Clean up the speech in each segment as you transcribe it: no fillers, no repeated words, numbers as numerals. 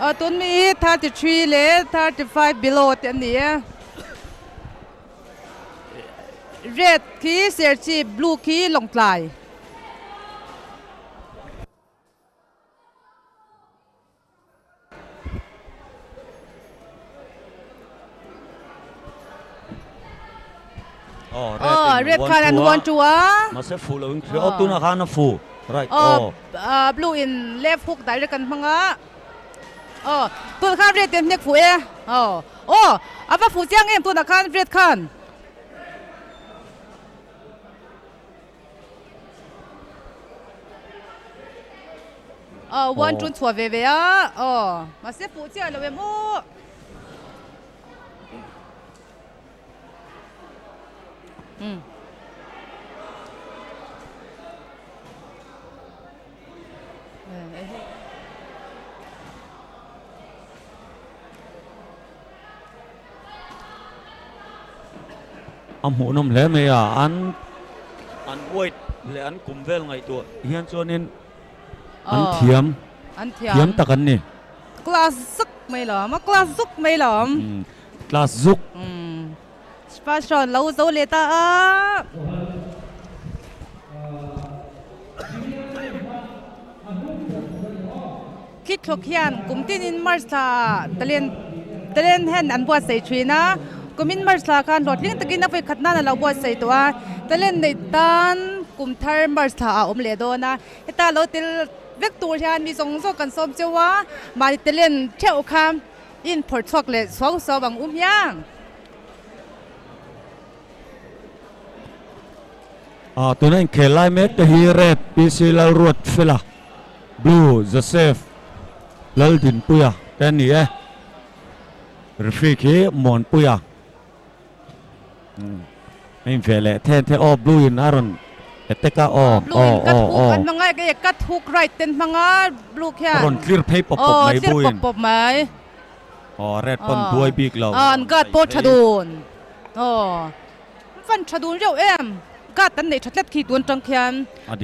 Aw tun mi hi 33 leh 35 below te an ni e. Red khi Serchhip, blue khi Lawngtlai. Oh, red Oh, in red one khan an two one a. two a. Mahse fu lo in thria. Oh. Oh, tunah khan a fu. Right. Oh, Oh. blue in left hook direct an hmang a. Oh, tunah khan red in hnek fu e. Oh. Oh, a va fu chiang em tunah khan red khan. Aw one two chhuah ve ve a aw mahse fuh chiah lo em aw. Um. A hmuhnawm hle mai a, an an weight leh an kum vel ngaihtuah hian chuanin an thiam thiam tak an ni. Class zuk mai lawm a class zuk mai lawm. Class zuk. First round lo zo leh ta a. Thlitthlawk hian kum tinin March thla talent talent hian an buatsaih thin a, kumin March thla khan hlawhtling takin a vawi khat nan a lo buatsaih tawh a, talent neih tan kum thar March thla ah a awm leh dawn a, heta lo tel vek tur hian mi zawng zawng kan sawm cheu a, mahni talent theuh kha inphawrh chhuak leh suau suau ang u hmiang. Ah tuna inkhel lai mek te hi Red PC Lalruat Fela, Blue Joseph Laldinpuia te an ni e. Referee khi Muanpuia. Umm a inve leh then the aw Blue in a rawn attack a aw Blue in aw cut aw hook aw. an hmang a enge cut hook right ten hmang a Blue khian. A rawn clear phei pawp pawp Aw mai clear Blue pawp in. pawp mai. Aw red pawn buai bik lo. Aw an guard pawh tha dun. Aw fan tha dun reuh em. Guard an neih tha tlat khi tun atang khian.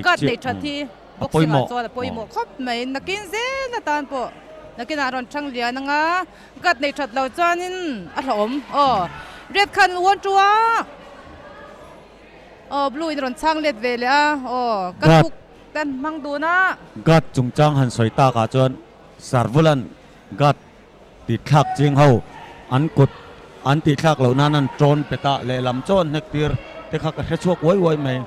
Guard neih that hi boxing ah chuan a pawimawh khawp mai. Nakin zel atan pawh nakinah rawn thang lian anga guard neih that loh chuanin a hlauhawm. Aw red khan one two a aw blue in rawn chhang let ve leh a. Aw ka thuk ten hmang dun a. Guard chungchang han sawi takah chuan Sarvulan Guard tih thlak ching ho an kut an tih thlak loh nan an tawn pet a, lehlam chaw an hnek tir te kha ka hre chhuak uai uai mai.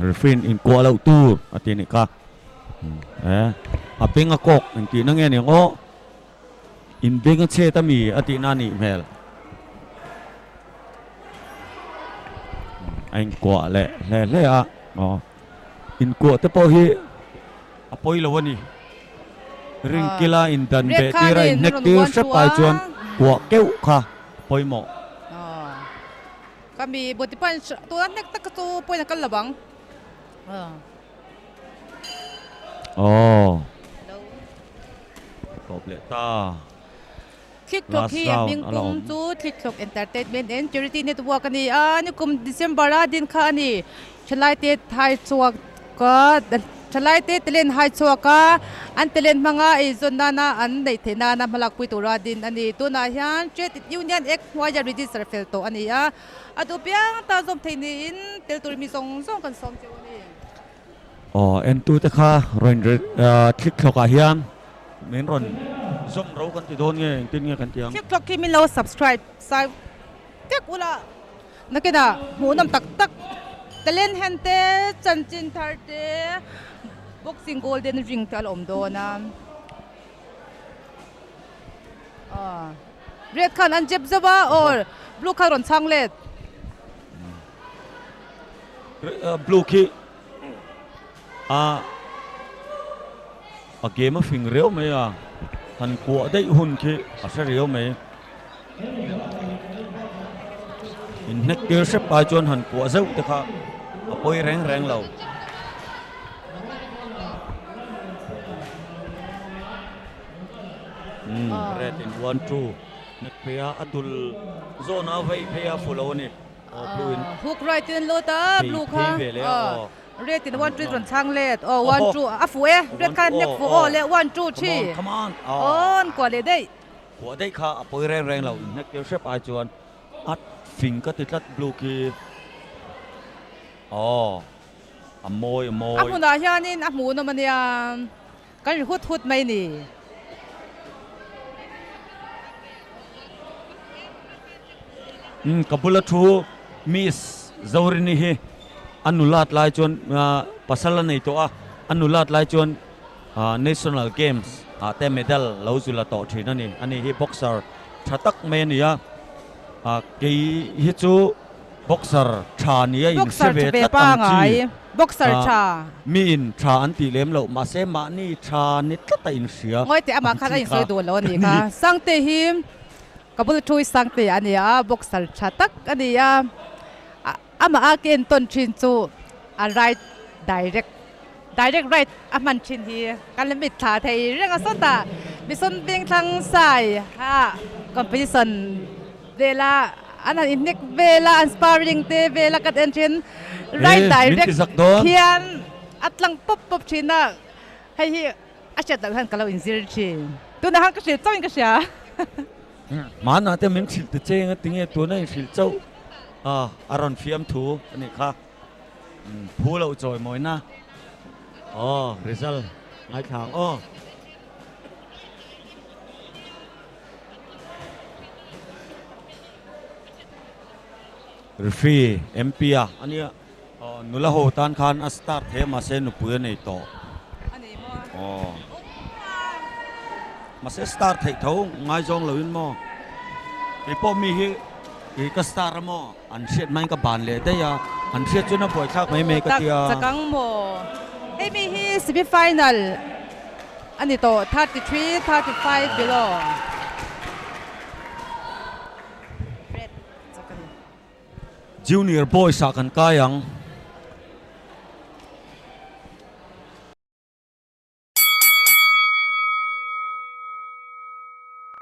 Referee in inkuah loh tur a ti nih kha. A beng a kawk engtih na nge ni ang aw. In beng a chhet a mi a tihna a nih hmel. A inkuah leh hle hle a, aw inkuah te pawh hi a pawi lo a ni. Ring kila indan beh tir a inhnek tir hrep ai chuan kuah keuh kha a pawimawh. Ka mi body punch tuna hnek tak kha chu pawina kal lo ang. Aw tawp leh ta. Thlikthlawk Last hi a round hming a la pum awm. chu Thlikthlawk Entertainment and Charity Network a ni a, nikum December a din kha a ni. Thalaite thai chhuak ka thalaite talent hai chhuak a, an talent hmanga eizawn nana an neih theih nana hmalakpui tura din a ni. Tunah hian Trade Union Act hnuaia register fel tawh a ni a, a duh piang ta zawm thei niin tel tur mi zawng zawng kan sawm cheu a ni. Aw entute kha rawn thlikthlawk ah hian min rawn zawm ro kan ti dawn nge engtin nge kan ti ang. Thlikthlawk khi min lo subscribe sai vek ula nakinah hmuhnawm tak tak talent hen te chanchin thar te boxing golden ring te a la awm dawn a aw red khan an jep zeuh a or blue khan rawn chhang let. Blue khi a a game a fing riau mai a, han kuah daih hun khi a hre riau mai. Inhnek tir hrep ai chuan han kuah zeuh te kha a pawi reng reng lo. Red in 1 2 hnek phei a, a dul zawn a vei phei a fuh lo a ni. Aw blue in. Hook right in lut a blue kha. Phei ve leh a aw. Red in 1 2 rawn chhang let. Aw 1 2 a fuh e. Red kha nek fuh aw leh 1 2 3. Come on come on. Aw an kuah leh daih. Kuah daih kha a pawi reng reng lo in hnek tir hrep ai chuan a fing ka ti tlat blue khi. Aw a mawi a mawi. A hmunah hianin a hmuhnawm a nia. Kan ri hut hut mai ni. Umm ka bula thu Miss Zorini hi a nulat lai chuan pasal a nei tawh a, a nulat lai chuan National Games ah te medal lo zu la tawh thin a ni. Ani hi boxer tha tak mai a ni a, kei hi chu Boxer tha nia in hre ve tlat ang chi. Boxer tha. Mi in tha an tih lem loh mahse mahni tha ni tlat a in hria. Ngawi teh amah khan a insawi duh lo a nih kha. Sangte hi ka bul thu hi Sangte a ni a, boxer tha tak a ni a. Amah a ken tawn thin chu a right direct direct right a hman thin hi kan la mit thla thei reng a sawtah Mission Vengthlang Sai a competition Vela an han inhnek vela an sparring te vela ka en thin right direct khian a tlang pawp pawp thin a hei hi a hriat loh hian ka lo inzir thin tunah khan ka hrilh chauhin ka hria. Hmanah te min hrilh ta cheng a tinge tuna in hrilh chauh a a rawn fiam thu a nih kha phu loh chawi mawina aw result ngaithla ang aw. Referee MP a ania aw nula ho tan khan a start thei a mahse nupui a nei tawh aw mahse start theih tho ngaizawng lo in maw keipawh mi hi kei ka star a maw an hriat hmain ka ban leh daih a an hriat chuan a buaithlak mai mai ka tia. Chakang maw hei mi hi semi final. A ni tawh, 33, 35 below. Red chak a ni. Junior boys ah kan kai ang.